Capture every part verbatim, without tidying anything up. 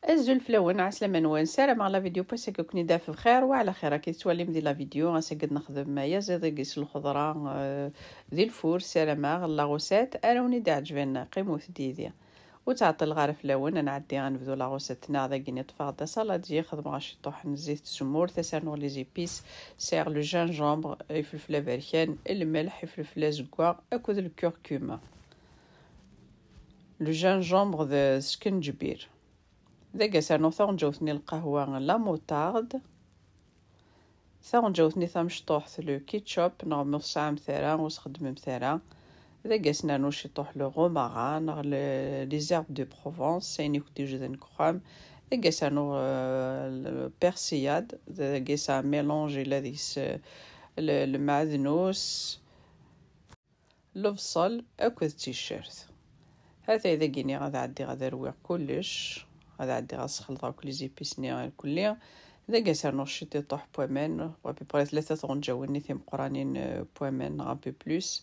Azul fell-awen, ɛeslama-nwen. Ssarameɣ la vidéo n wass-agi ad ken-id-taf bxir wa ɛla xir. Akken tettwalim di la vidéo, ass-agi ad nexdem ayaziḍ-agi s lxeḍra, euh, di lfur. Ssarameɣ la recette ara wen-id-iɛeǧben. Qqimet yid-i. Ur ttɛeṭṭileɣ ara fell-awen, ad nɛeddi ad nebdu la recette-nneɣ. Dagi-nni ṭṭfeɣ-d asaladi, xedmeɣ ciṭuḥ n zzit n tzemmurt, ad s-rnuɣ les épices. Sɛiɣ le gingembre, ifelfel aberkan, lmelḥ, ifelfel azeggaɣ akked lkurkuma. Le gingembre d skenǧbir. Dagi ad s-rnuɣ taɣenǧawt-nni n lqahwa, la moutarde. Taɣenǧawt-nni tamecṭuḥt, le ketchup, neɣ ma ur tesɛamt ara, ur txeddmemt ara. Dagi ad s-nernu ciṭuḥ le romarin, neɣ le, les herbes de Provence, ayen i kent-iwejden deg uxxam. Dagi ad s-rnuɣ, euh, le persillade, dagi s-, un mélange, yella deg-s, euh, le, lmeɛdnus, lebṣel akked ticcert. Hatay dagi-nni ad ɛeddiɣ ad rwiɣ kullec, ad ɛeddiɣ ad sxelḍeɣ akk les épices-nni irkelli. Dagi ad s-rnuɣ ciṭuḥ n waman, à peu près tlata tɣenǧawin-nni timeqqranin, euh, n waman neɣ un peu plus.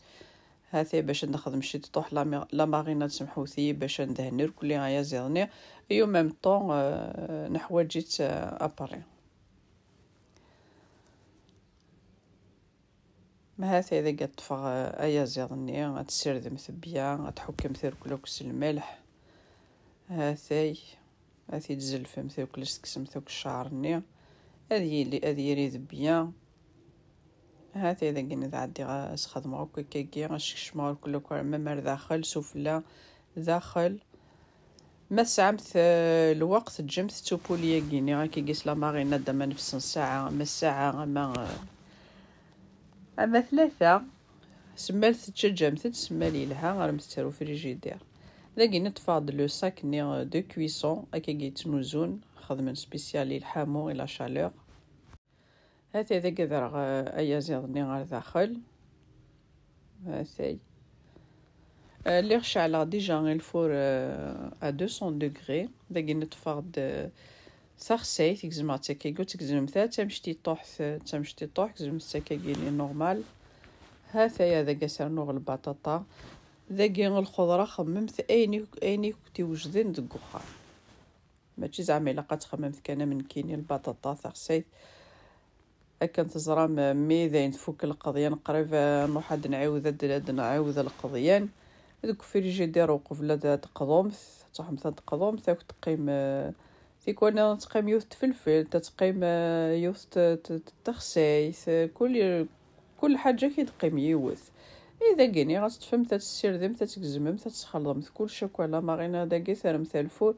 Hatay bac ad nexdem ciṭuḥ la ma-, la marinade, semḥut-iyi, bac ad ndehn irkelli ayaziḍ-nni. Et en même temps, euh, neḥwaǧ-itt, euh, après. Ma hatay dagi ad ṭṭfeɣ, eh, ayaziḍ-nni, ad tessirdemt bya, ad tḥukkemt irkel akk s lmelḥ. Hatay, ad t-id-tzelfemt irkel, ad s-tekksemt akk cceɛr-nni. Ad yili, ad yiri d bya. Hatay dagi ad ɛeddiɣ ad s-xedmeɣ akk akkagi, ad skecmeɣ irkel akk arma ar daxel, sufella, daxel. Ma tesɛamt, eh, lweqt, ǧǧemt ttupuli-agi-nni akkagi s la marinade, ama nefs n ssaɛa, ama ssaɛa, ama, eh, ama tlata. Semmal tettaǧǧamt-tt, semmal yelha, armi tettaru frigidaire. Dagi-nni ṭṭfeɣ-d le sac-nni, eh, de cuisson, akkagi yettnuzun, xedmen spécial i lḥamu, i la chaleur. Hatay dagi ad rreɣ, eh, ayaziḍ-nni ɣer daxel. Hatay. Eh, lliɣ ceɛleɣ déjà le four, eh, à deux cents degrés. Dagi-nni ṭṭfeɣ-d, eh, taxsayt, gezmeɣ-tt akkagi, ur tt-gezmemt ara d tamectiṭuḥt, eh, d tamectiṭuḥt, gezmemt-tt akkagi-nni normal. Hatay, dagi ad s-rnuɣ lbaṭaṭa. Dagi lxeḍra, xemmemt ayen i, ayen i kent-iwejden deg uxxam. Mačči zeɛma ilaq ad txemmemt kan am nekkini, lbaṭaṭa, taxsayt. Akken teẓram, mi d ayen tfuk lqeḍyan, qrib, eh, nruḥ ad nɛiwed, ad, ad nɛiwed lqeḍyan. Deg ufrijidir uqbel ad, ad teqḍumt, ad truḥemt ad teqḍumt, ad teqqim, eh, tikwal nniḍen ad teqqim yiwet n tfelfelt, ad teqqim, eh, yiwet n t-, t-, t-, taxsayt, eh, kul, kul ḥaǧa ad teqqim yiwet. I dagi-nni ad teṭṭfemt, ad tessirdemt, ad tgezmemt, ad tesxelḍemt kullec akk, la marinade-agi terremt ar lfur,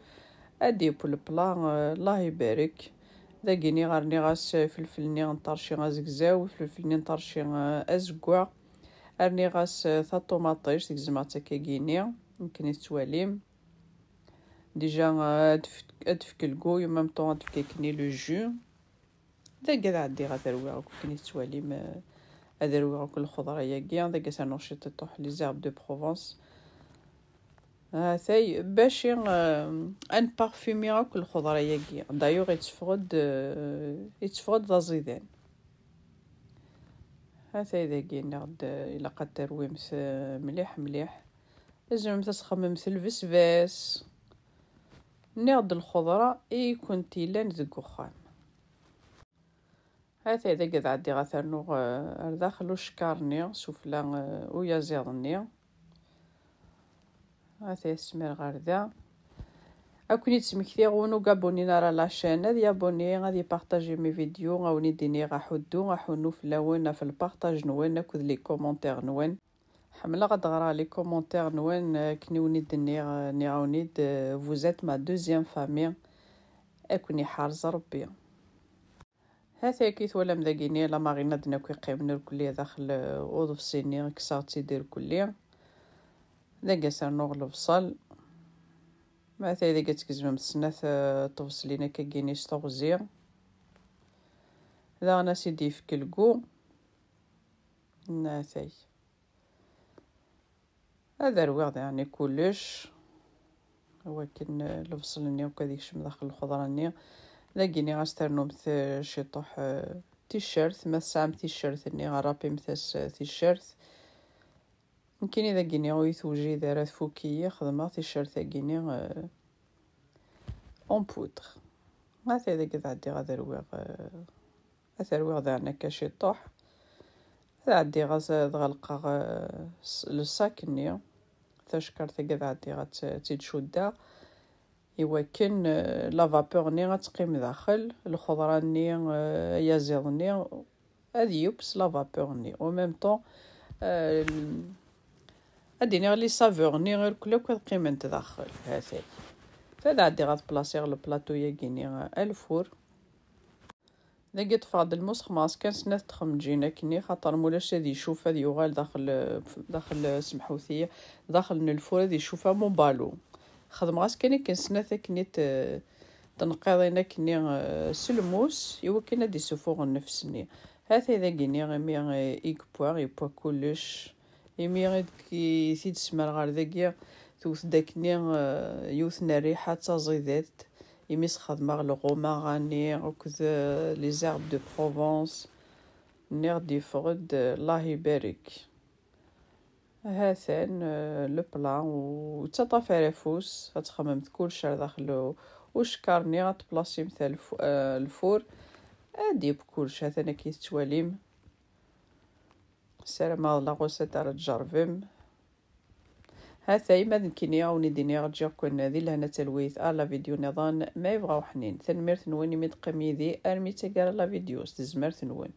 ad d-yeww le plat, eh, Allah ibarek. Dagi-nni rniɣ-as ifelfel-nni n ṭerci azegzaw, ifelfel-nni n ṭerci, eh, azeggaɣ. Rniɣ-as, eh, taṭumaṭict, gezmeɣ-tt akkagi-nni, akken i tettwalim. Déjà, eh, ad tef-, ad tefk le goût, en même temps ad tefk akkenni le jus. Dagi ad ɛeddiɣ ad rwiɣ akk akken i tettwalim, eh, ad rwiɣ akk lxeḍra-agi. Dagi ad s-rnuɣ ciṭuḥ les herbes de Provence. Hatay, bac i, eh, ad nparfumi akk lxeḍra-agi. D'ailleurs, yetteffeɣ-d, eh, yetteffeɣ-d d aẓidan. Hatay dagi, nniɣ-d, eh, ilaq ad terwimt, eh, mliḥ, mliḥ. Tzemremt ad txemmemt lbesbas. Nniɣ-d lxeḍra i kent-yellan deg uxxam. Hatay dagi ad ɛeddiɣ ad t-rnuɣ, eh, ar daxel ucekkaṛ-nni, sufella, eh, uyaziḍ-nni. Hatay ad s-smireɣ ɣer da. Ad ken-id-smektiɣ, win ur gabunin ara la chaîne, ad yabuni, ad yepartaji mes vidéos, ad wen-id-iniɣ aḥuddu, aḥunnu fell-awen, ɣef lpartaj-nwen akked les commentaires-nwen. Ḥemmleɣ ad ɣreɣ les commentaires-nwen, eh, akken i wen-id-nniɣ, eh, nniɣ-awen-id, eh, vous êtes ma deuxième famille. Ad ken-iḥrez Rebbi. Hatay akken twalam dagi-nni, la marinade-nni akk iqqimen irkelli daxel, eh, uḍebsi-nni, kkseɣ-tt-id irkelli. Dagi ad s-rnuɣ lebṣel. Hatay dagi ad tgezmemt snat, eh, tebṣlin akkagi-nni s teɣzi. Daɣen ad s-id-yefk le goût. Hatay. Ad rwiɣ daɣen kullec. Awakken, eh, lebṣel-nni akk ad yekcem daxel lxeḍra-nni. Dagi-nni ad s-ternumt, eh, ciṭuḥ, eh, ticcert. Ma tesɛam ticcert-nni, rrapimt-as, eh, ticcert. Nekkini dagi-nni ur yi-tewjid ara, tfuk-iyi, xedmeɣ ticcert-agi-nni, eh, en poudre. Ma tayda ad ɛeddiɣ ad rwiɣ, eh, ad rwiɣ daɣen akka ciṭuḥ. Ad ɛeddiɣ ad, ad ɣelqeɣ, eh, s-, le sac-nni. Tacekkart-agi ad ɛeddiɣ ad tt-, ad tt-id-cuddeɣ. Iwakken, eh, la vapeur-nni ad teqqim daxel, lxeḍra-nni, eh, ayaziḍ-nni, ad yiwes la vapeur-nni. En même temps, eh, ad iniɣ les saveurs-nni irkel akk ad qqiment daxel. Hatay. Ad ɛeddiɣ ad plaṣiɣ le plateau-yagi-nni, eh, à le four. Dagi ṭṭfeɣ-d lmus, xemɣeɣ-as kan snat txemǧin akkenni, xaṭer mulac ad icuf, ad yuɣal daxel, daxel, semḥut-iyi, daxel n lfur ad icuf am ubalu. Xedmeɣ-as kan akken snat akkenni t-, tneqqiḍin akkenni, eh, s lmus, iwakken ad d-isufuɣ nnefs-nni. Hatay dagi-nni imi, eh, i yewwa, yewwa kullec. Imi i d-, i t-id-smerɣ ar dagi, tewwet-d akkenni, eh, yiwet n rriḥa d taẓidirt, imi sxedmeɣ lɣuma-nni akked, eh, les herbes de Provence, nniɣ-d yeffeɣ-d, eh, Allah ibarek. Hatan, eh, le plat, u yettaṭṭaf ara afus, ad txemmemt kullec ar daxel u-, ucekkar-nni, ad tplaṣimt alfu-, eh, lfur, ad d-yeww kullec, hatan akka i tettwalim. Ssarameɣ d laɣusat ara tjerrbem. Hatay ma d nekkini a wen-id-iniɣ ǧǧiɣ-ken di lehna d talwit ar la vidéo nniḍen ma yebɣa uḥnin. Tanemmirt-nwen imi d-teqqim yid-i armi d taggara n la vidéo s tezmert-nwen.